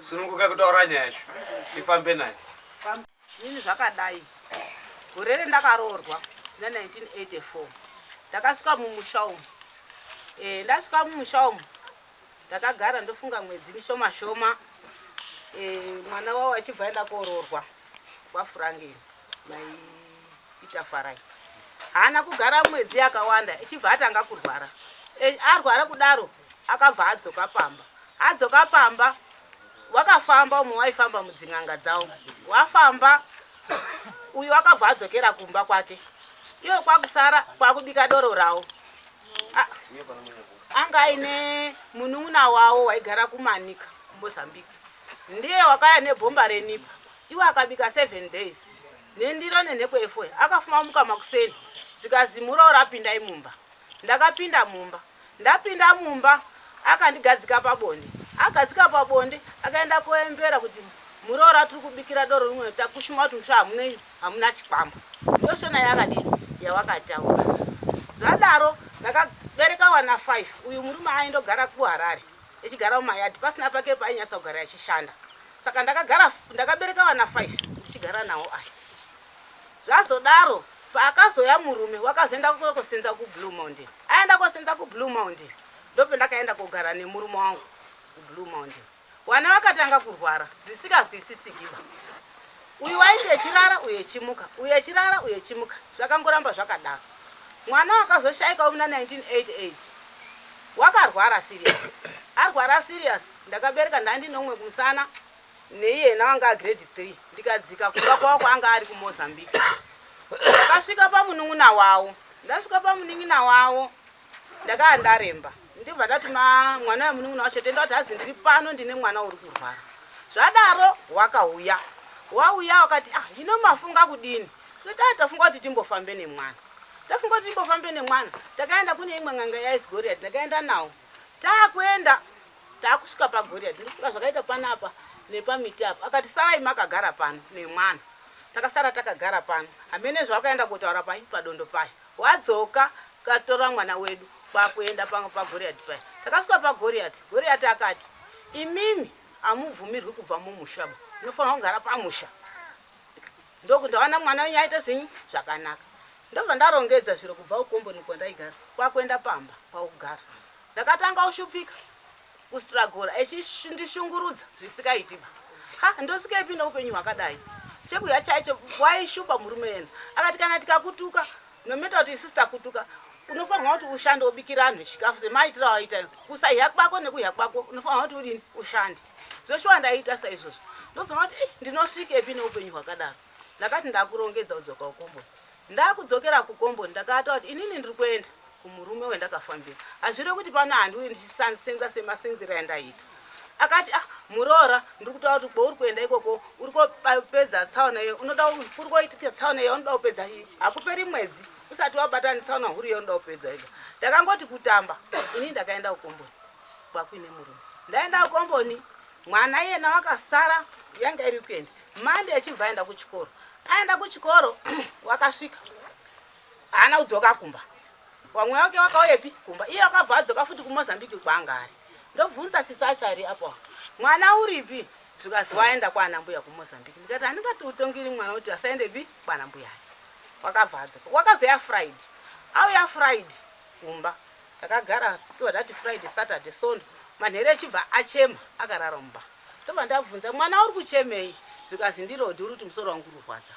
Sununguka kutaura nyaya yacho ifambe nayo. Nini zvakadai, gore rendakaroorwa na 1984 ndakasvika mumusha umu. Eh, ndasvika mumusha umu ndakagara ndofunga mwedzi mishoma shoma. Eh, mwana wavo achibva aenda kooroorwa kwaFurangeni mai Peter Farai. Haana kugara mwedzi yakawanda ichibva atanga kurwara. E, arwara kudaro akabva adzoka pamba. Adzoka pamba wakafamba umwe waifamba mudzin'anga dzawo. Wafamba uyu akabva adzokera kumba kwake. Iwo kwakusara kwakubika doro rawo. Anga aine munun'una wawo waigara kuManica kuMozambique. Ndiye wakaya nebhomba renipa. Iwo akabika 7 days. Nendiro nenhekwe yefoya. Akafuma muka makuseni zvikazi muroora pindai mumba. Ndakapinda mumba. Ndapinda mumba akandigadzika pabonde. Agadzika pabonde akaenda koembera kuti muroora tiri kubikira doro rimwe takushuma kuti musha hamuna hamuna chikwambo. Ndiyo shona yaakadini yawakataura. Zvadaro ndakabereka wana 5 uyu murume aindogara kuHarare echigara mumayadhi pasina pake paainyatsa kugara achishanda. Saka ndakagara ndakabereka vana 5 ndichigara nawo aya. Zvazodaro paakazoya murume wakazoenda kosenza kuBlue Mountain. Aenda kosenza kuBlue Mountain ndopendakaenda kogara nemurume wangu kuBlue Mountain. Wana vakatanga kurwara zvisikazwisisikiba. Uyu waiti echirara uyu echimuka, uyu echirara uyu echimuka, zvakangoramba zvakadaro. Mwana wakazoshaikawo muna 1988 wakarwara serious. Arwara serious Ndakabereka ndandine umwe kumusana neiyena wanga agrade 3 ndikadzika kumba kwavo kwaanga ari kuMozambique. Ndakasvika pamunun'una wavo, ndasvika pamunin'ina wavo ndakaa ndaremba ndibva ndati mwana wemunun'una wacho tenda kuti hazi ndiri pano ndine mwana uri kurwara. Zvadaro wakauya wauya wakati ah hino mafunga kudini? Ndikati ah tafunga kuti timbofambe nemwana. Tafunga kuti timbofambe nemwana takaenda kune imwe n'anga yaisi Goriati ndakaenda nawo Takuenda takusvika paGoriati ndikufunga zvakaita panapa nepamiti apa akati sarai makagara pano nemwana takasara takagara pano hamene zvawakaenda kotaura pai padondo payo wadzoka katora mwana wedu kwakuenda pagoriati paya takasvika pagoriati goriati akati imimi amubvumirwi kubva mumusha munofanira kugara pamusha ndokundawana mwana wenyu aita zvinyi zvakanaka ndobva ndarongedza zviro kubva kukomboni kwandaigara kwakuenda pamba kwakugara ndakatanga kushupika kustragora echindishungurudza zvisikaitiba ha ndosvikepi neupenyu hwakadai chekuya chaicho waishupa murume yena akati kana tikakutuka nometa kuti isusu takutuka unofanirwa kuti ushande ubikira anhu chikafu semaitiro awaita kusaiya kwako nekuya kwako unofanirwa kuti udini ushande Zveshuwa ndaiita saizvozvo ndozoona kuti eh, ndinosvikepi neupenyu hwakadaro. Ndakati ndakurongedza kudzoka kukomboni. Ndakudzokera kukomboni ndakata kuti inini ndiri kuenda kumurume wendakafambira. Hazvirevi kuti pano handiuyi ndichisenza semasenzero andaiita. Akati ah muroora ndiri kutaura kuti kwauri kuenda ikoko uri kopedza tsaona iyo unoda kuri koitika tsaona iyo unoda kupedza iyi hakuperi mwedzi usati wabata tsaona huru iyo unoda kupedza ega. Ndakangoti kutamba ini ndakaenda kukomboni. kwakuine murume ndaenda kukomboni mwana iyena wakasara yanga iri weekend mande achibva aenda kuchikoro aenda kuchikoro wakasvika haana kudzoka kumba wamwe wake wakauyepi kumba iye wakabva adzoka futi kumozambique kwaanga ari ndobvunza sisi acho ari apo mwana uripi zvikazi waenda kwaana mbuya kumozambique ndikati handingati utongiri mwana kuti asaendepi kwana mbuya wakabva adzoka wakazoya friday auya friday kumba Takagara tobva tati Friday, Saturday, Sondo manheru echibva achema akarara mumba. Tobva ndabvunza mwana uri kuchemei zvikazi ndiRodhi uri kuti musoro wangu uri kurwadza.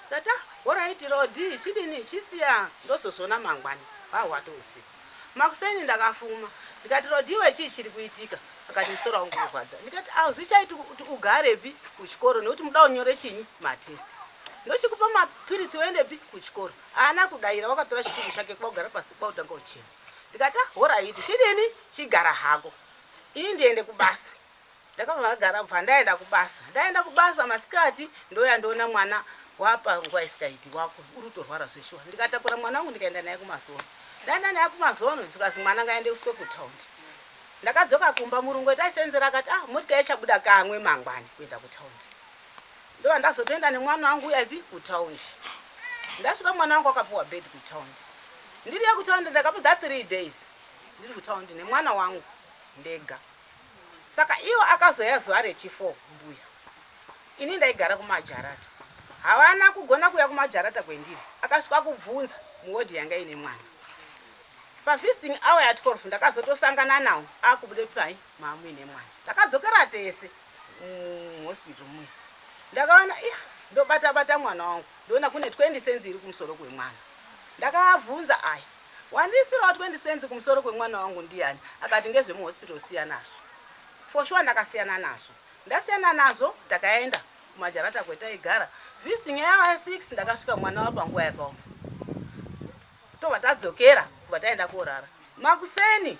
Ndati ah horaiti Rodhi chidini chisiya ndozozviona mangwani hwahwato usiku. Makuseni ndakafuma ndikati Rodhi iwe chii chiri kuitika akati musoro wangu uri kurwadza. Ndikati ah zvichaiti kuti ugarepi kuchikoro nekuti muda unyore chinyi matest. Ndochikupa mapiritsi uendepi kuchikoro. Haana kudaira wakatora chitubu chake kwakugara pasi kwakutanga kuchema. Ndikati ah horaiti chidini chigara hako ini ndiende kubasa. Ndakabva vagara bva ndaenda kubasa. Ndaenda kubasa masikati ndoya ndoona mwana wapa nguva isikaiti wako uri kutorwara zveshuwa. Ndikatakura mwana wangu ndikaenda naye kumazono. Ndaenda naye kumazono zvikazi mwana ngaende kuswe kutaundi. Ndakadzoka kumba murungu etaisenzera akati ah motika ichabuda kamwe mangwani kuenda kutaundi. Ndobva ndazotoenda nemwana wangu uya ipi kutaundi. Ndasvika mwana wangu akapiwa bed kutaundi. Ndiriyo kutaundi ndakapedza 3 days ndiri kutaundi nemwana wangu ndega. Saka iwo akazoya zuva rechi4 mbuya. Ini ndaigara kumajarata. Havana kugona kuuya kumajarata kwendiri. Akasvika kubvunza muwodhi yanga ine mwana. Pavisiting hour ya 12 ndakazotosangana nawo akubude pai maamuine mwana. Takadzokera tese muhospital muya. Ndakaona iya ndobata bata mwana wangu ndoona kune 20 cents iri kumusoro kwemwana. Ndakavabvunza aya wandisirawo 20 cents kumusoro kwemwana wangu ndiyani? Akati ngezvemuhospital siya nazvo. For sure ndakasiyana nazvo. Ndasiyana nazvo takaenda kumajarata kwetaigara. Visiting hour 6 ndakasvika mwana wapanguva yakaoma. Tobva tadzokera kubva taenda korara. Makuseni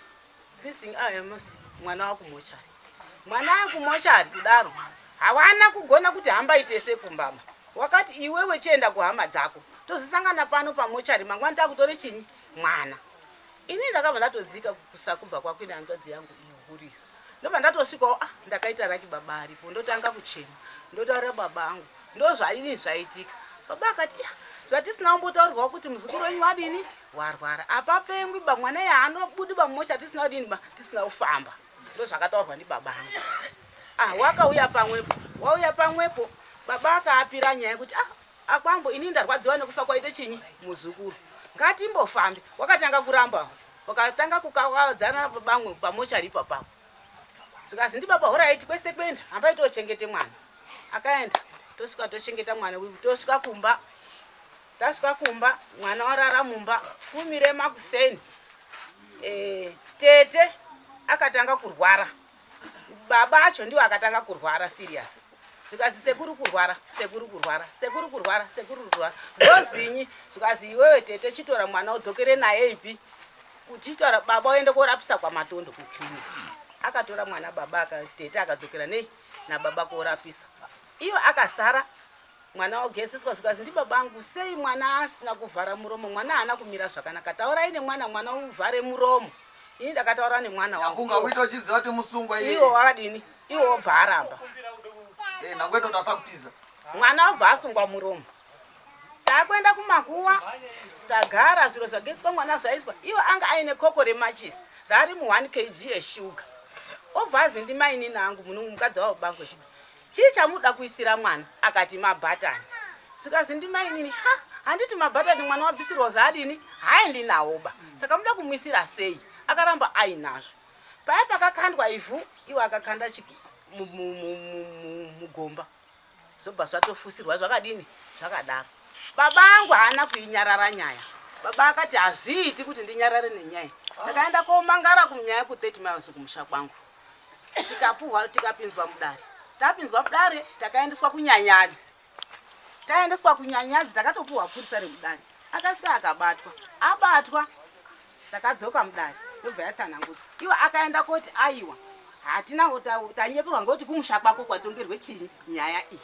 visiting hour mwana wakumochari. Mwana wakumochari kudaro hawana kugona kuti hambai tese kumbama. Wakati iwewe chienda kuhama dzako tozosangana pano pamochari mangwana takutore chinyi mwana. Ini ndakabva ndatodzika kusakubva kwakwina hanzvadzi yangu iyo huriyo. Ndobva ndatosvikawo ah ndakaita raki baba aripo ndotanga kuchema ndotaurira baba angu ndozvaini zvaitika. Baba akati ya zvatisina kumbotaurirwa kuti muzukuru wenyu wadini warwara apa pengwi ba mwana yaanobudi ba mumocha tisina kudini ba tisina kufamba ndozvakataurwa ndibaba angu. Ah wakauya pamwepo wauya pamwepo baba akaapira nyaya kuti ah akwambo ini ndarwadziwa nekufa kwaite chinyi muzukuru ngatimbofambe. Wakatanga kuramba wakatanga kukawadzana bamwe pamochari ipapapo zvikazi ndibaba horaiti kwese kwenda hambai tochengete mwana. Akaenda tosvika tochengeta mwana tosvika kumba tasvika kumba mwana warara mumba fumire makuseni tete akatanga kurwara baba acho ndiwo akatanga kurwara serious zvikazi sekuru kurwara sekuru kurwara sekuru kurwara sekuru kurwara ndozwinyi zvikazi iwewe tete chitora mwana udzokere naye ipi uchitora baba uende korapisa kwamatondo kuclinic. Akatora mwana baba tete akadzokera nei nababa korapisa. Iyo akasara mwana ogezeswa zvikazi ndibaba angu sei mwana asina kuvhara muromo mwana haana kumira zvakanaka taurai nemwana mwana uvhare muromo. Ini ndakataura nemwana wangu. Unga uita uchiziva kuti musungwa iye. Iwo wakadini? Iwo wobva aramba. Nangwe toda kutiza. Mwana wabva asungwa muromo. Takuenda kumakuwa tagara zviro zvageswa mwana zvaiswa iwo anga aine koko remachisi rari mu 1 kg yeshuga. Obva azi ndimainini angu mukadzi wavo bangu chibi. Chii chamuda kuisira mwana? Akati mabhatani. Zvikazi ndimainini ha handiti mabhatani mwana wabvisirwa zvaadini haendi nawo ba. Saka muda kumuisira sei? Akaramba ainazvo. Paya pakakandwa ivhu iwo akakanda mugomba. Zvobva zvatofusirwa zvakadini zvakadaro. Baba angu haana kuinyarara nyaya. Baba akati hazviiti kuti ndinyarare nenyaya. Ndakaenda komangara kunyaya ku 30 miles kumusha kwangu. Tikapuhwa tikapinzwa mudare. Tapinzwa mudare takaendeswa kunyanyadzi. Taendeswa kunyanyadzi takatopuhwa purisa remudare. Akasvika akabatwa. Abatwa takadzoka mudare ndobva yatsanangudzwa. Iwo akaenda koti aiwa hatina tanyeperwa ngekuti kumusha kwako kwatongerwe chinyi nyaya iyi.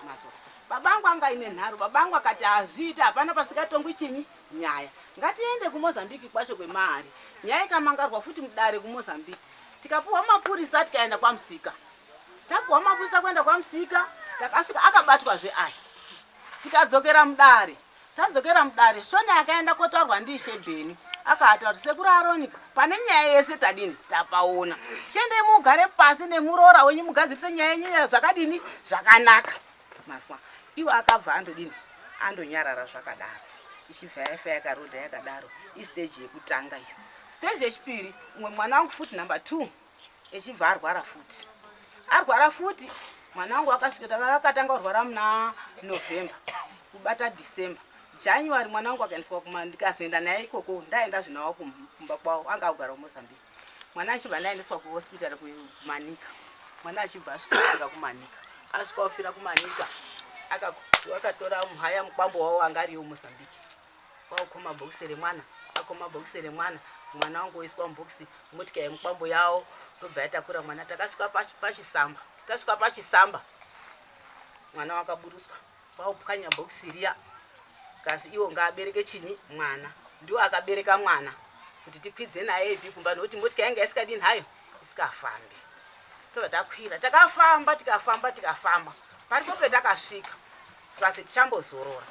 Mazuva baba angu anga aine nharo. Baba angu akati hazviiti hapana pasingatongwi chinyi nyaya. Ngatiende kuMozambique kwacho kwemari. Nyaya ikamangarwa futi mudare kuMozambique. Tikapuhwa mapurisa tikaenda kwaMusika. Tapuhwa mapurisa kuenda kwaMusika takasvika akabatwazve aya. Tikadzokera mudare. Tadzokera mudare Shona akaenda kotaurwa ndiIshe Bheni. Akati kuti sekuru Aronika pane nyaya yese tadini tapaona. Chiendei mugare pasi nemuroora wenyu mugadzirise nyaya yenyu zvakadini zvakanaka. Mazwa iwo akabva andodini andonyarara zvakadaro. Ichibva yafa yakarodha yakadaro. Istage yekutanga iyo. Stage yechipiri umwe mwana wangu futi number 2 echibva arwara futi. Arwara futi mwana wangu akasvika akatanga kurwara muna November kubata December. January mwana wangu akaendeswa kuma ndikazoenda naye ikoko ndaenda zvinawo kumba kwavo anga agara kuMozambique. Mwana achibva ndaendeswa kuhospital kuManica. Mwana achibva asvika kuManica. Asvika ofira kuManica. Akatora muhaya mukwambo wavo anga ariyo Mozambique. Waukoma bhokisi remwana, akoma bhokisi remwana, mwana wangu oiswa mubhokisi, motika yemukwambo yawo ndobva yatakura mwana. Takasvika pachisamba. Tasvika pachisamba. Mwana wakaburuswa. Waupwanya bhokisi riya. Kasi iwo ngaabereke chinyi mwana. Ndiwo akabereka mwana kuti tikwidze naye ipi kumba nokuti motika yanga isikadini hayo isikafambi. Tobva takwira takafamba tikafamba tikafamba paripo petakasvika tikati tichambozorora.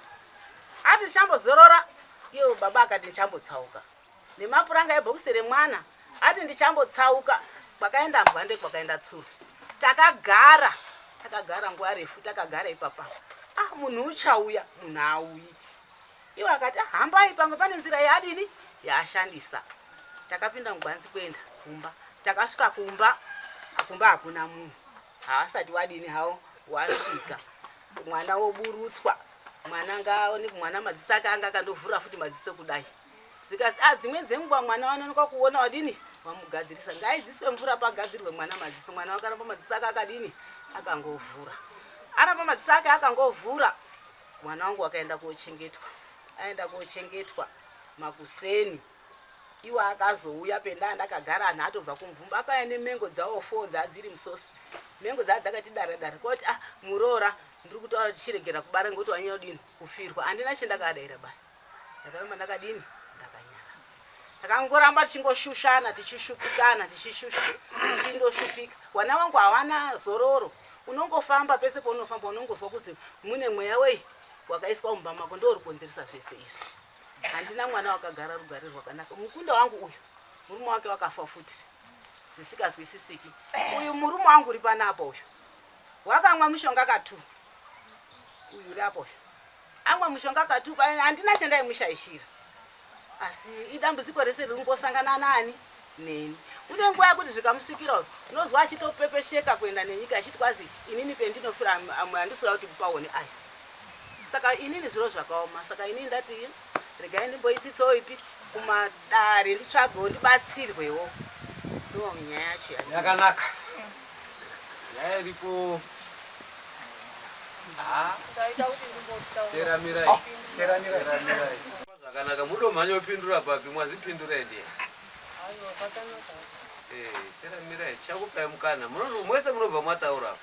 Ati tichambozorora iwo baba akati ndichambotsauka nemapuranga ebhokisi remwana. Ati ndichambotsauka. Kwakaenda mbwa ndekwakaenda tsuro. Takagara takagara nguva refu takagara ipapa. Ah, munhu uchauya, munhu auyi. Iwo akati ah, hambai pamwe pane nzira yaadini yaashandisa. Takapinda mugwanzi kuenda kumba. Takasvika kumba, kumba hakuna munhu. Haasati wadini hawo wasvika. Mwana woburutswa. Mwana ngaaone mwana madziso ake anga akandovhura futi madziso kudai. Zvikasi ah, dzimweni dzenguva mwana wanonoka kuona wadini wamugadzirisa. Ngaidziswe mvura pagadzirwe mwana madziso. Mwana wakaramba madziso ake akadini akangovhura. Aramba madziso ake akangovhura. Mwana wangu wakaenda kochengetwa. Aenda kochengetwa makuseni. Iwo akazouya pendaa ndakagara anhu atobva kumvumba akauya nemengo dzawo fo dzadziri musosi. Mengo dzaa dzakati dara dara. Kwati ah muroora ndiri kutaura tichiregera kubara ngekuti wanyanya kudini kufirwa. Handina chendakadaira baya. Ndakaramba ndakadini ndakanyara. Takangoramba tichingoshushana tichishupikana tichindoshupika. Wana wangu hawana zororo. Unongofamba pese paunofamba unongozwa kuti mune mweya wei wakaiswa mumba mako ndo uri kukonzeresa zvese izvi. Handina mwana wakagara rugare rwakanaka. Mukunda wangu uyu murume wake wakafa futi zvisikazwisisiki. Uyu murume wangu uri panapa uyu wakamwa mushonga katu uyu uri apo uyu amwa mushonga katu handina chandaimushaishira asi idambudziko rese riri kungosangana nani neni. Une nguva yekuti zvikamusvikira uyu unozwa achitopepesheka kuenda nenyika achiti kwazi inini pendinofira handisira kuti paone aya. Saka inini zviro zvakaoma. Saka inini ndati regai ndimboitsitsewo ipi kumadare nditsvagewo ndibatsirwewo. Ndo nyaya yacho yakanaka. Nyaya iripo. Teramirai. Teramirai. Zvakanaka mudomhanya upindura papi mwazipindura ndiye. Teramirai tichakupai mukana. Mwese munobva mwataura apa.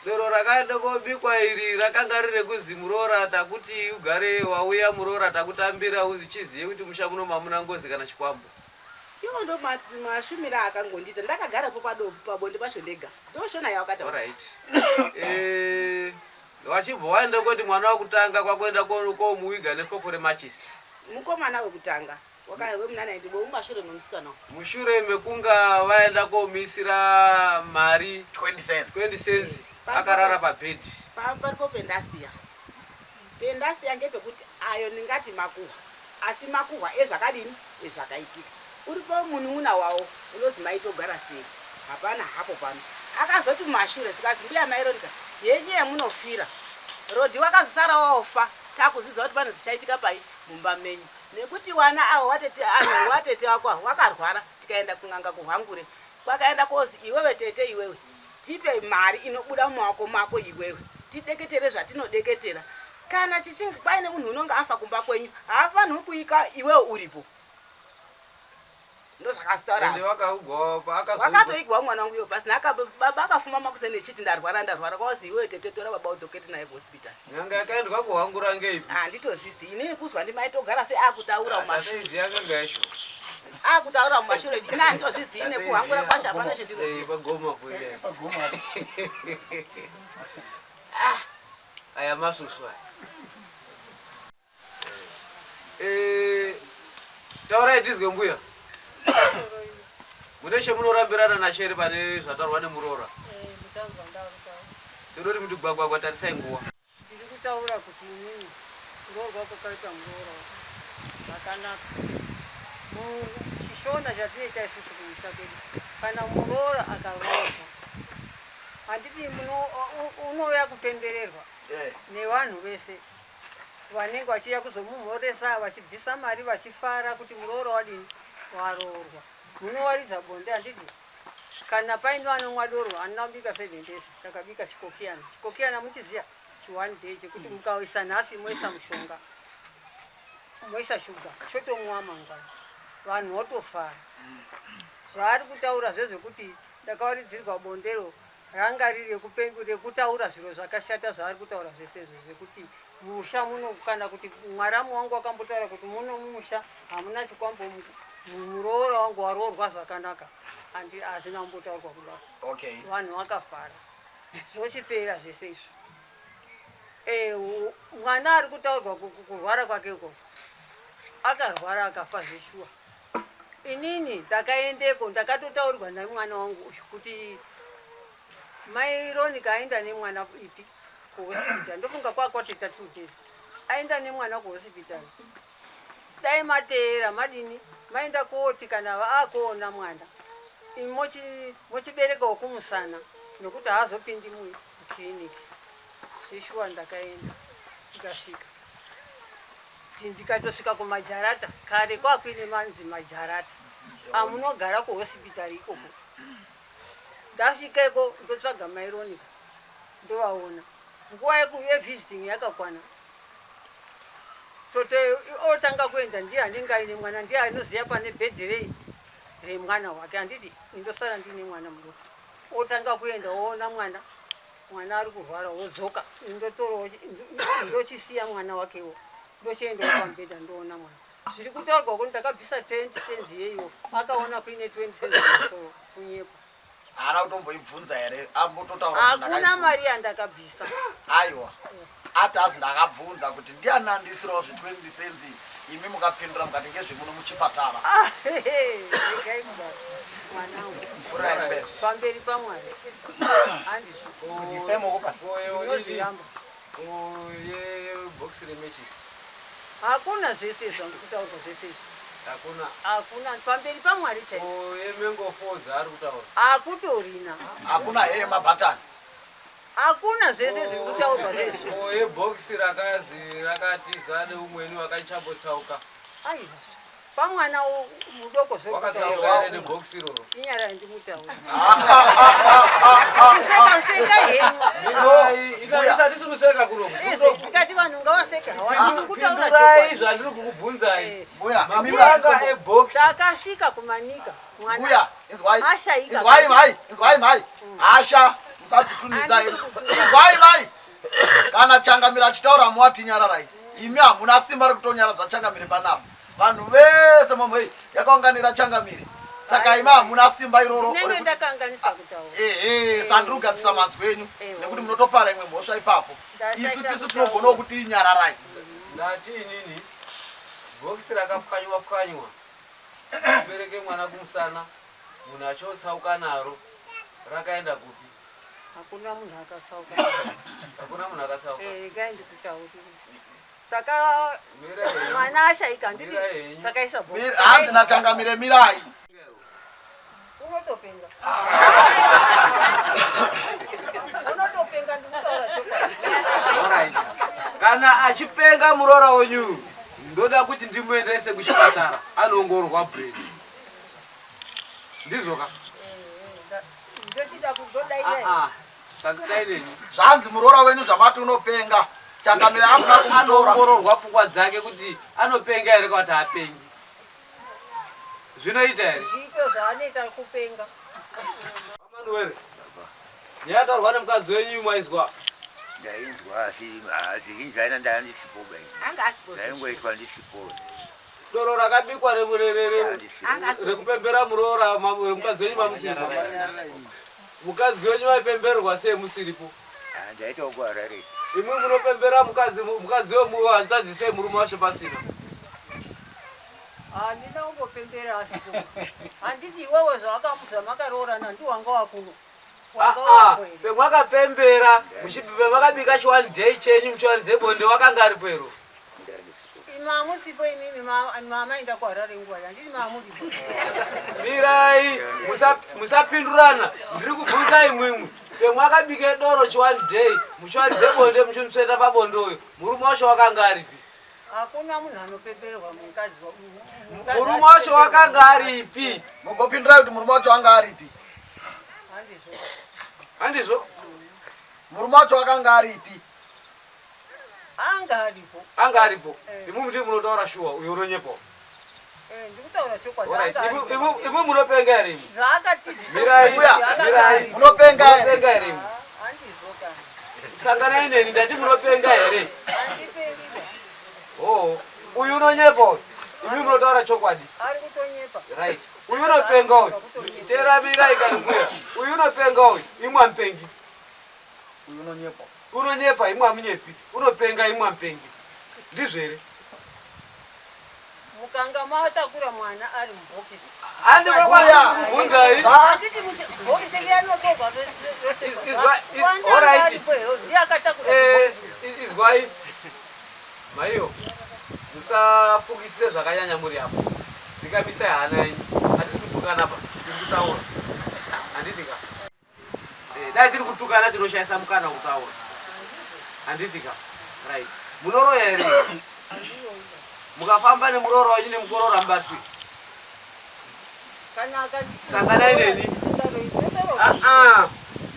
Doro rakaenda kobikwa iri rakanga riri rekuzi muroora takuti ugare wauya muroora takutambira uchiziye kuti musha muno mamuna ngozi kana chikwambo. Iwo ndo mashumiro akangondiita ndakagarapo pabonde pacho ndega. Ndoshona yawakataura. Alright. Wachibva waenda koti mwana wekutanga kwakuenda komuwiga nekoko remachisi. Mukomana wekutanga wemuna 90 wemumashure memusikana. Mushure mekunga vaenda komuisira mari 20 cents. 20 cents akarara pabhedhi. Paripo pendasiya. Pendasiya ngepekuti ayo ndingati makuhwa asi makuhwa ezvakadini ezvakaitika. Uripo munun'una wawo unozi maitogara sei hapana hapo pano. Akazoti mumashure zvikazi mbuya maironika yenyu yamunofira. Rodhi wakazosara waofa takuzviziva kuti pane zvichaitika pai mumba menyu. Nekuti wana avo watete ano watete wako wakarwara tikaenda kun'anga kuhwangure. Kwakaenda kozi iwewe tete iwewe tipe mari inobuda mumaoko mako iwewe tideketere zvatinodeketera. Kana chichinge paine munhu unonga afa kumba kwenyu haafanirwi kuika iwewe uripo. Ndozvakazitaura. Ende wakaugwa wakatoigwa mwana wangu iwo pasina baba akafuma makuseni echiti ndarwara ndarwara kwazi iwewe tete tora baba udzokere naye kuhospitari. N'anga yakaendwa kuhwangura ngeipi? Handitozvizivi inini kuzwa ndimaitogara seakutaura mumashure. Tataiziya n'anga yacho. Akutaura mumashure ini handitozvizivi nekuhwangura kwacho hapana chendinoziva. Pagoma kuenda. Aya masusu aya. Taurai tizwe mbuya. Mune chemunorambirana nacho here pane zvataurwa nemuroora? Tinoti kuti gwagwagwa tarisai nguva. Ndiri kutaura kuti inini kuroorwa kwakaita muroora zvakanaka. Muchishona chatinoita isusu kumusha kwedu, kana muroora akaroorwa handiti unouya kupembererwa nevanhu vese vanenge vachiuya kuzomumhoresa vachibvisa mari vachifara kuti muroora wadini waroorwa. Munowaridza bonde handiti kana paine anomwa doro handina kubika 7 days takabika chikokiyana. Chikokiyana muchiziya chi 1 day chekuti mukaisa nhasi moisa mushonga moisa shuga chotomwa mangwana vanhu votofara. Zvaari kutaura zvezvekuti ndakawaridzirwa bondero ranga riri rekutaura zviro zvakashata zvaari kutaura zvese izvo zvekuti musha muno kana kuti mwaramu wangu wakambotaura kuti muno mumusha hamuna chikwambo muroora wangu waroorwa zvakanaka hazvina kumbotaurwa kudaro. Okay. Vanhu vakafara zvochipera zvese izvo. Mwana ari kutaurwa kurwara kwake uko akarwara akafa zveshuwa. Inini ndakaendeko ndakatotaurirwa nemwana wangu uyu kuti mai Ronika aenda nemwana ipi kuhospital ndofunga kwakwatoita 2 days aenda nemwana kuhospital. Dai mateera madini maenda koti kana akuona mwana mochiberekawo kumusana nokuti haazopindi mukiriniki. Zveshuwa ndakaenda tikasvika, ndikatosvika kumajarata. Kare kwakuine manzi majarata amunogara kuhosipitari ikoko. Ndasvikeko ndotsvaga maiRonika, ndovaona. Nguva yevisiting yakakwana, tote otanga kuenda, ndiye anenge aine mwana, ndiye anoziva pane bhedhi rei remwana wake. Handiti indosara ndiine mwana mudoko. Otanga kuenda oona mwana, mwana ari kurwara, wodzoka, ndotorawo ndochisiya mwana wakewo, ndochiendawo pamubhedha ndoona mwana. Zviri kutaurwa kuti ndakabvisa 20 cents yeiwo, akaona kuine 20 cents pamusoro, kunyepa. Haana kutomboibvunza here? Ambototaura kuti Hakuna ndakaibvunza. Mari yandakabvisa. Aiwa, ati azi ndakabvunza kuti ndiani andisirawo zve20 cents, imi mukapindura mukati ngezvemuno muchipatara. Ah, regai mubaba mwanangu. Mvura mberi. Pamberi paMwari handizvo. Ndinozviramba. Yebhokisi remechisi? Hakuna zvese zvangu kutaurwa zvese izvi. Hakuna? Hakuna, pamberi paMwari chaipo. Yemango 4 dzaari kutaura? Hakutorina. Hakuna heye mabhatani? Hakuna zvese zviri kutaurwa zvezvi. Yebhokisi rakazi rakatiza neumweni wakachambotsauka? Aiwa, pamwana mudoko. Wakatsauka here nebhokisi iroro? Chinyara ndimutaura, kuseka seka henyu. Isati sikuseka kuno. Ndikati vanhu ngavaseke, hawandiri kutaura Pindurai chokwadi. zvandiri kukubvunzai. Mbuya, imi Mapuranga ebhokisi. Takasvika kuManika, mwana Mbuya, inzwai. Ashaika. Inzwai mai, inzwai mai. Hasha musadzitunidza. Inzwai mai, kana changamire achitaura muwati nyararai. Imi hamuna simba rekutonyaradza changamire panapa. Vanhu vese momhei yakaunganira changamire, saka imi hamuna simba iroro. Ndinenge ndakanganisa kutaura. Ehe, sandiri kugadzisa manzwi enyu nekuti munotopara imwe mhosva ipapo. Ndashaita Isu tisu kutaura. tinogonawo kuti inyararai. Ndati inini bhokisi rakapwanywa pwanywa kubereke mwana kumusana, munhu achotsauka naro, rakaenda kupi? Hakuna munhu akasauka. Hakuna munhu akatsauka? Eh, regai ndikutaurire. Taka Mira henyu. mwana ashaika, handiti? Mira henyu. Takaisa bhokisi. Hanzi nachangamire mirai. Unotopenga, unotopenga, ndikutaura chokwadi. Alright. Kana achipenga muroora wenyu, ndoda kuti ndimuendese kuchipatara anoongororwa brain. Ndizvo ka? Ndochida kugodaira. Ah, ah. Sanganai neni. Zvanzi muroora wenyu zvamati unopenga, changamire akuda kumutora. Anoongororwa pfungwa dzake kuti anopenga here kana kuti haapengi. Zvinoita here? Zviito zvaanoita kupenga. Manuel, nyaya nemukadzi wenyu maizwa? Ndainzwa, asi zvizhinji zvaina ndaa ndisipo bai. Anga asipo. Ndaingoitwa ndisipo. Doro rakabikwa Ndisipo. Anga asipo. rekupembera muroora mukadzi wenyu mamusiripo. Mukadzi wenyu vaipembererwa sei musiripo? Ndaitawo kuHarare. Imwe munopembera mukadzi wemuhanzvadzi sei murume wacho pasina? Handina kumbopembera asipo. Handiti iwewe zvamakaroorana ndiwanga wakuno? Wanga wako here? Pemwakapembera, pemakabika chi one day chenyu muchiwaridze bonde, wakanga aripo ero? Ndandisipo. Mamusipo imimi, mamaenda kuHarare nguva, handiti mamuripo? Mirai, musapindurana. Ndiri kubvunzai mwimwi, pemwakabike doro chi one day muchiwaridze bonde, muchimutsveta pabonde uyo, murume wacho wakanga aripi? Hakuna munhu anopembererwa mukadzi mukadzi Murume wacho wakanga aripi? Mugopindurai kuti murume wacho anga aripi. Handizvo. Handizvo? Murume wacho akanga aripi? Anga aripo. Anga aripo? Eh. Imwe muti munotaura shuwa, uyo unonyepawo. Eh, ndikutaura chokwadi. Alright, Anga aripo. imwe munopenga here imwe? Zvaakatizisa. Mirai, Mbuya, mirai. Munopenga here? Munopenga here imwe? Handizvo kana. Sanganai neni, ndati munopenga here? Handipengi. Oo, uyu unonyepa uyu, imi munotaura chokwadi. Ari kutonyepa. Right, uyu unopenga uyu. Teramirai kani mbuya. Uyu unopenga uyu, imwe amupengi. Uyu unonyepa. Unonyepa, imwe amunyepi. Unopenga, imwe amupengi. Ndizvo here? Mukanga matakura mwana ari mubhokisi. Handi kwakubvunzai. Handiti bhokisi riya rinotorwa ndiye akatakura. Izwai. Maiyo. Musafukisise zvakanyanya muri apo. Dzikamisai hana yenyu. Hatisi kutukana pa. Tiri kutaura. Handiti ka. Dai tiri kutukana tinoshaisa mukana wekutaura. Handiti ka? Right. Munoroya here? Mukafamba nemuroora wenyu nemukorora mubatwi. Sanganai neni. Ah ah.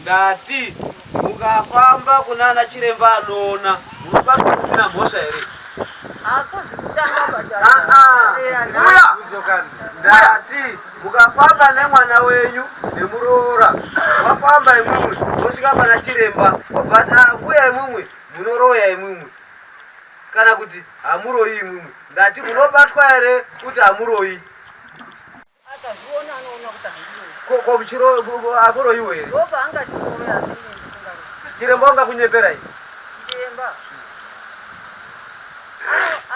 Ndati mukafamba kunana chiremba anoona munobatwa musina mhosva here? Ndati mukafamba nemwana wenyu nemuroora wafamba imwimwi mosvika pana chiremba wabva ah, mbuya imwimwi munoroya imwimwi kana kuti hamuroyi imwimwi ndati munobatwa here kuti hamuroyi Akazviona anoona kuti handiroyi. Ko ko chiro hamuroyiwo here? Ndobva angati ndoroya asi ini ndisingaroyi. Chiremba ungakunyepera iyi. Chiremba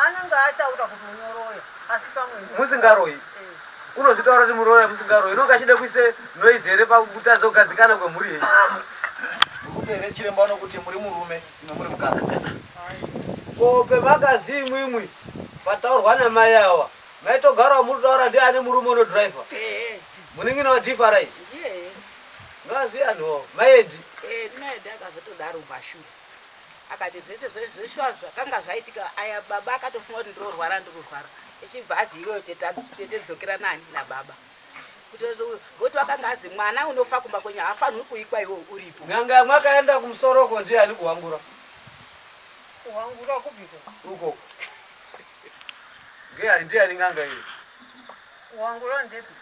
anenge ataura kuti unoroya asi pamwe musingaroyi. Unozvitaura kuti muroya musingaroyi. Unonga achida kuise noise here pakutadza kugadzikana kwemhuri yenyu? Kuti here chiremba unokuti muri murume imwe muri mukadzi. Ko pemakazi imwimwi pataurwa namai awa Maitogara wamuri kutaura ndiye ane murume unodriver. Ehe. Munin'ina wa Dhifarai. Ndiye. Ngazi anhu Maedi. Eh, Maedi akazotodaro pashure. Akati zvese zveshuwa zvakanga zvaitika aya baba akatofunga kuti ndinorwara ndikurwara. Echibva azi iwewe teta tete dzokera nani nababa. Kuti wakanga azi mwana unofa kumba kwenyu haafanirwi kuikwa iwe uripo. N'anga yamwakaenda kumusoro uko ndiye ani kuhwangura? Kuhwangura kupiko? Uko. Ndiani ndiani n'anga iyi? Kuhwangura ndepi?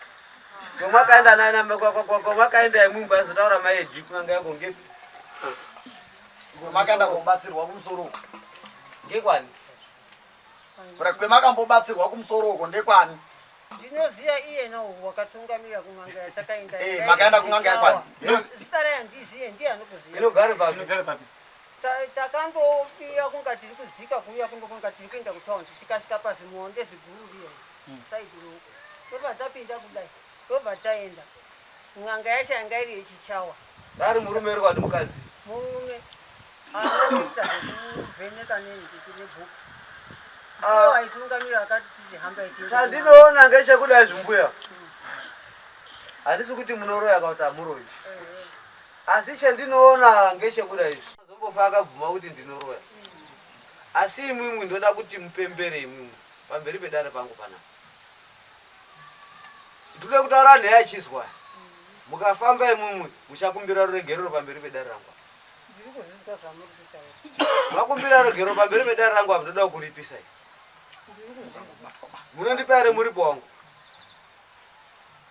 Kwamwakaenda nana kwamwakaenda imwimwi paizotaura mai Edi kun'anga yako ngepi? Kwamakaenda kobatsirwa kumusoro uko. Ngekwani? Right, kwemakambobatsirwa kumusoro uko ndekwani? Ndinoziva iyena uyu wakatungamira kun'anga yatakaenda. Eh, makaenda kun'anga yakwani? Zita rayo handiziye, ndiye anokuziva. Inogara papi? Inogara papi? Takandobiya kunga tiri kudzika kuuya kuno kunga tiri kuenda kutaundi tikasvika pazimuonde ziguru riya saidi reuko. Ndobva tapinda kudai, ndobva taenda. N'anga yacho yanga iri yechichawa. Ari murume here kwati mukadzi? Murume. Anoita zvekuvheneka nebhuku. Ndiye waitungamira akati tichihamba ichienda. Chandinoona ngechekudai zvimbuya. Handisi kuti munoroya kana kuti hamuroyi. Asi chandinoona ngechekudai izvi. Azombofa akabvuma kuti ndinoroya. Asi imwimwi ndoda kuti mupembere imwimwi pamberi pedare pangu panapa. Ndinoda kutaura nyaya yachizwa. Mukafamba imwimwi muchakumbira ruregerero pamberi pedare rangu. Ndiri kuzvinzwa zvamuri kutaura. Makumbira ruregerero pamberi pedare rangu apa ndoda kukuripisai. Ndiri kuzvinzwa. Munondipa here muripo wangu?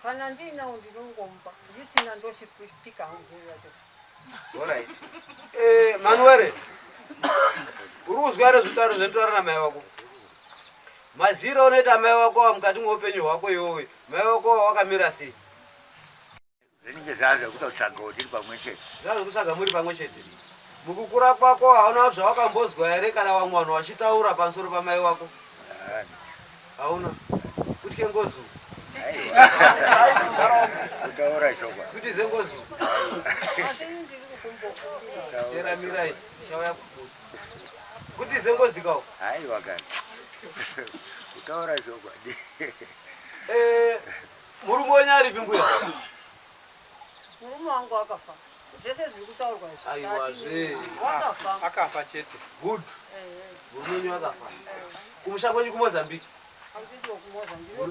Kana ndiinawo ndinongomupa, ndisina ndochipika hangu zvinhu zvacho. Alright. Eh, Manuere. Uri kuzwa here zvitauro zvinotaura namai vako? Maziro unoita mai vako ava mukati mweupenyu hwako iwewe, mai vako ava wakamira sei? Zvinenge zvaa zvekutotsvaga tiri pamwe chete. Zvaa zvekutsvaga muri pamwe chete. Mukukura kwako hauna zvawakambozwa here kana vamwe vanhu vachitaura pamusoro pamai wako? Hauna. Kutye ngozi uku. Kutaura shoko. Kuti zengozi uku. Teramirai, chauya kukuti. Kuti zengozi kawo. Haiwa kani. Kutaura chokwadi. Eh, murume wenyu aripi mbuya? Murume wangu akafa. Zvese zviri kutaurwa izvi. Aiwa zve. Wakafa. Akafa chete. Good. Murume wenyu akafa. Kumusha kwenyu kuMozambique? Handisi wekuMozambique,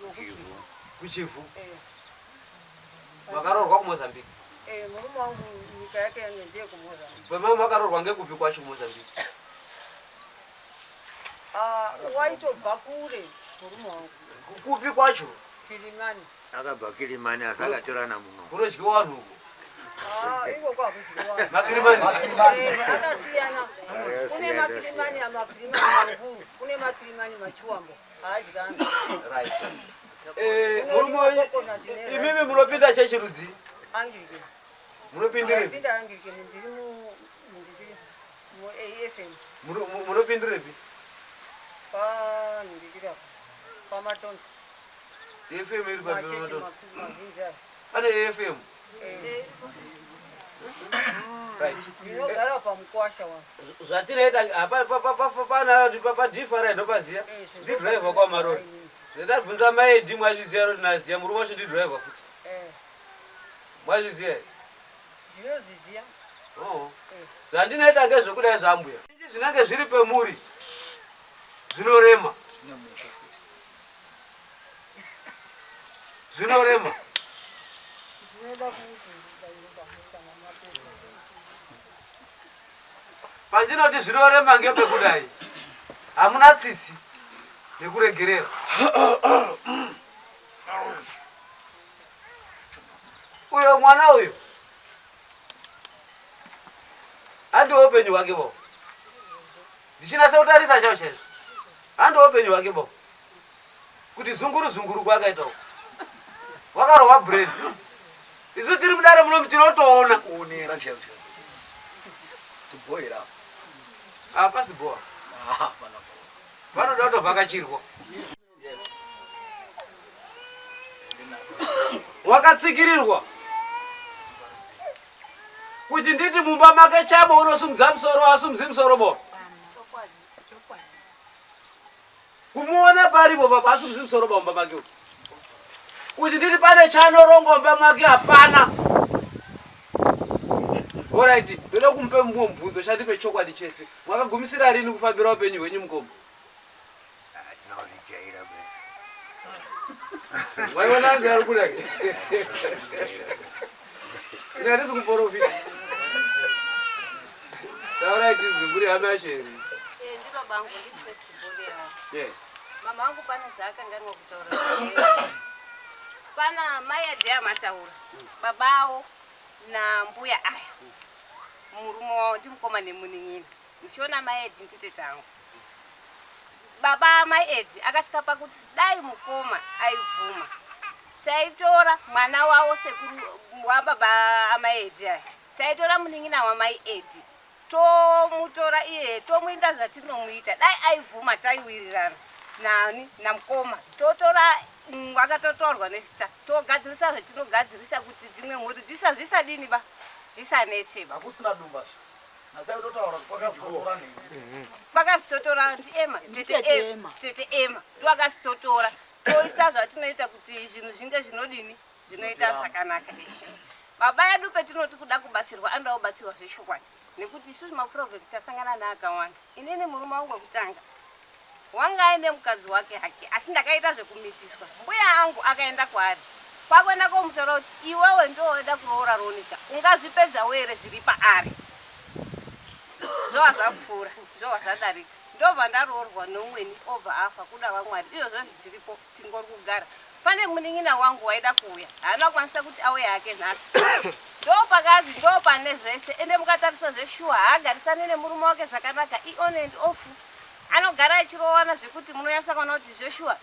wekuChivhu. KuChivhu. Eh. Makaroorwa kuMozambique? Eh, murume wangu nyika yake yange ndiye kuMozambique. Kwemama makaroorwa ngekupi kwacho kuMozambique? Ah, waitobva kure murume wangu. Kupi kwacho? Kilimani. Akabva Kilimani asi akatorana muno. Kunodyiwa vanhu uko. Ah, iko kwakudyiwa. Makilimani. Eh, akasiyana. Kune makilimani amakilimani manguru, kune makilimani machiwambo. Haadyani. Right. Eh, murume wenyu imimi munopinda chechi rudzi? Anglican. Munopindirepi? Ndinopinda Anglican ndiri mu ndiri mu AFM. Munopindirepi? Pa Panhingikira pamatondo. AFM iri Machechi pamatondo. mazhinji aya. Pane AFM. Right. Ndinogara pamukwasha wangu. Zvatinoita padhifara ndopaziya. Ndidhiraivha kwamarori. Ndabvunza mai Edi mwazviziya roti naziya murume wacho ndidhiraivha futi. Mwazviziya here? Ndinozviziya. Oo. Zvandinoita ngezvekudai zvambuya. Zvinji zvinenge zviri pemuri zvinorema. Zvinorema. Ndinoda kuti kana mapedza. Pandinoti zvinorema ngepekudai. Hamuna tsitsi nekuregerera. Uyo mwana uyo handiwo upenyu hwake bo. Ndichinatsa kutarisa chaivo chaizvo. Handiwo upenyu hwake bo. Kuti zunguru zunguru kwakaita uko. Wakarohwa brain. Isu tiri mudare muno tinotoona. Kuonera chaivo chaivo. Tibhoera. Hapasi bhoa. Ah, pana bhoa. Vanoda kutovhakachirwa. Yes. Wakatsikirirwa. Kuti nditi mumba make chamo unosumudza musoro asumudzi musoro bo. Kumuona paripo baba asumudzi musoro bo mumba make. Kuti nditi pane chanorongo mumba make hapana. Alright, ndoda kumupe mumwe mubvunzo chandipe chokwadi chese. Mwakagumisira rini kufambira upenyu hwenyu mukoma? Hatina kuzvijaira be. Waiona anzi ari kuda ke? Ini handisi kuprofita. Taurai tizwe kuri hama yacho here? Ndibaba angu ndi first born yavo. Yeah. Mama angu pane zvaakanganwa kutaura. Pana mai Adea mataura. Baba avo nambuya aya. Murume wavo ndimukoma nemunin'ina. Ndichiona mai Edi nditete angu. Baba mai Edi akasvika pakuti dai mukoma aibvuma. Taitora mwana wavo sekuru wababa amai Edi aya. Taitora munin'ina wamai Edi. Tomutora iye tomuita zvatinomuita. Dai aibvuma taiwirirana nani namukoma. Totora akatotorwa nesita. Togadzirisa zvatinogadzirisa kuti dzimwe mhuri zvisadini ba. Zvisanetse ba. Hakusina dumba zve. Natsai kutotaura kuti kwakazitotora nini. Kwakazitotora ndiEma, tete Ema, tete Ema. Ndowakazitotora. Toisa zvatinoita kuti zvinhu zvinge zvinodini zvinoita zvakanaka. Baba yedu petinoti kuda kubatsirwa anoda kubatsirwa zveshokwadi. Nekuti isusu maproblem tasangana neakawanda. Inini murume wangu wekutanga wanga aine mukadzi wake hake asi ndakaita zvekumitiswa. Mbuya angu akaenda kwaari. Kwakuenda komutaura kuti iwewe ndoda kuroora Ronika. Ungazvipedzawo here zviri paari? Zvova zvapfuura, zvova zvadarika. Ndobva ndaroorwa neumweni obva afa kuda kwaMwari. Izvozvo zvitiripo tingori kugara. Pane munin'ina wangu waida kuuya. Haana kukwanisa kuti auye hake nhasi. Ndopakazi ndopane zvese. Ende mukatarisa zveshuwa haagarisani nemurume wake zvakanaka. I-on and off. Anogara achirowana zvekuti munonyatsa kuona kuti zveshuwa.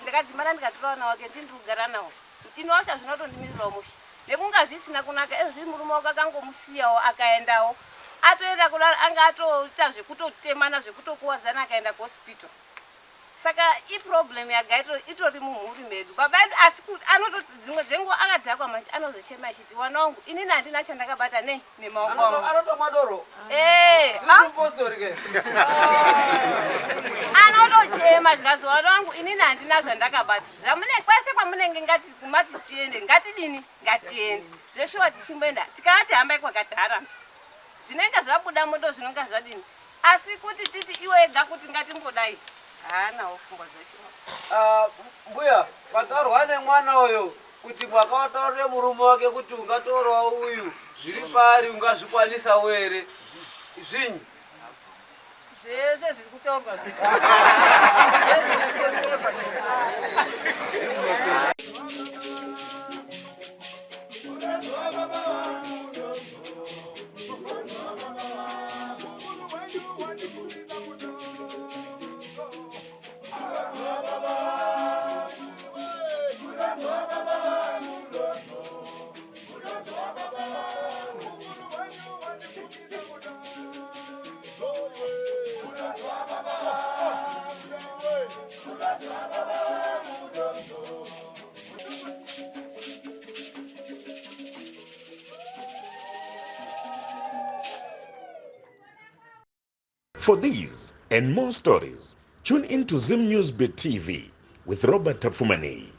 Ndakadzimara ndikatora vana wake ndini ndiri kugara nawo. Inosha zvinotondimirirawo mushe. Nekunga zvisina kunaka ezvi murume wake akangomusiyawo akaendawo. Atoenda kudaro anga atoita zvekutotemana zvekutokuwadzana akaenda kuhospital. Saka iproblem yaga itori mumhuri medu. Baba edu asi anototi dzimwe dzenguva akadhakwa manje anozochema achiti wana wangu inini handina chandakabata nei nemaoko angu. Anotomwa doro. Eh. Tiri mupostori ke. Anotochema zvikazi wana wangu inini handina zvandakabata. Zvamune kwese kwamunenge ngati mati tiende ngatidini ngatiende. Zveshuwa tichimboenda tikati hambai kwakati haramba. Zvinenge zvabuda moto zvinonga zvadini. Asi kuti titi iwe ega kuti ngatimbodai. Haanawo pfungwa dzacho. Mbuya, pataurwa nemwana uyo kuti mwakataurire murume wake kuti ungatorawo uyu zviri paari ungazvikwanisawo here? Zvinyi? Zvese zviri kutaurwa zvese. For these and more stories, tune in to Zim News Bit TV with Robert Tapfumaneyi.